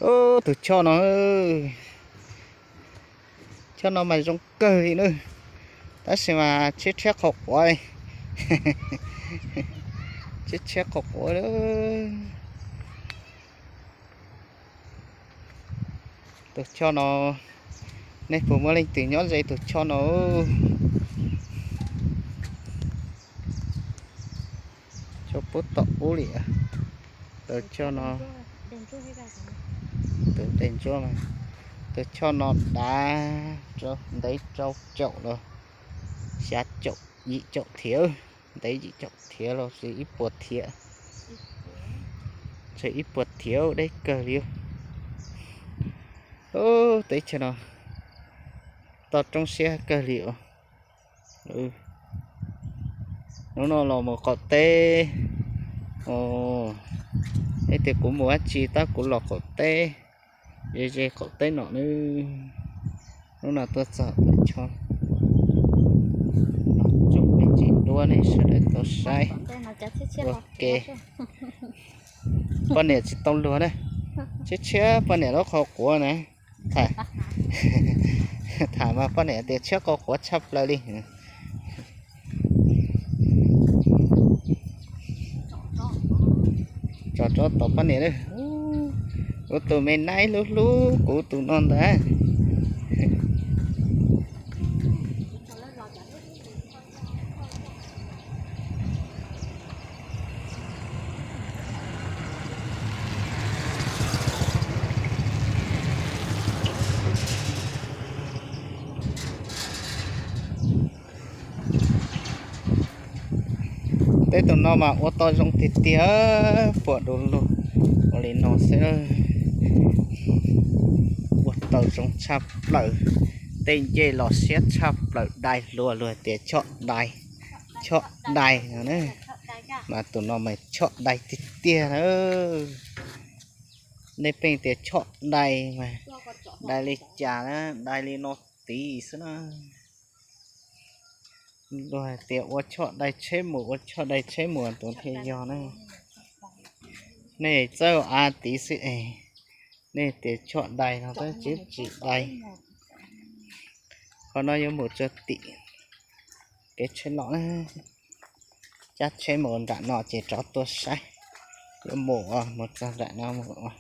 Ub, tus choj no, choj no mas zoo kawg li na, tab sis mas tshiab tshiab qhov quav, tshiab tshiab qhov quav. Tus choj no, nej puas muaj leej twg nyob ze tus choj no? Choj pub tom ub li. Tus choj no, tus dej ntsuab mas, tus choj no dav, ntev rau caum los xya caum yim caum thiav, ntev yim caum thiav los txog ib puas thiav, txog ib puas thiav deb kawg li. Ub, teb chaws no toj roob siab kawg li os. Hnub no los mus qaum teb, es tias kuv mus dab tsi tab kuv los qaum teb, ze ze qaum teb no nawb. Hnub no tuaj txog tus choj, tsoom me ntsis duab nej sawv daws tau saib ua ke. Poj niam tsis tau luag na, tshiab tshiab poj niam lub qhov quav na. Tham, tham mas poj niam tias tshiab qhov quav tshaj plaws li. Tso rau tom poj niam na. Kuv tus me naib hlub hlub kuv tus no ntag. Peb tus no mas ua tau zoo tiag tiag, puas du lug ua li no xwb. Ua tau zoo tshaj plaws, tej ncej los siab tshaj plaws, dai luag luag tias choj dai, choj dai no na. Mas tus no mas choj dai tiag tiag na. Nej pheej tias choj dai mas dai li cas na, dai li no tid xwb na. Luag hais tias ua choj dai tsheb mus, ua choj dai tsheb mus tus thiaj yog na. Nej txawj av tid xwb es, nej tias choj dai no tab sis tsis dai. Qhov no yuav mus txog tim kev tsheb los na. Cab tsheb mus nram no ces rov tuaj saib. Yuav mus, mus txog nram no mus.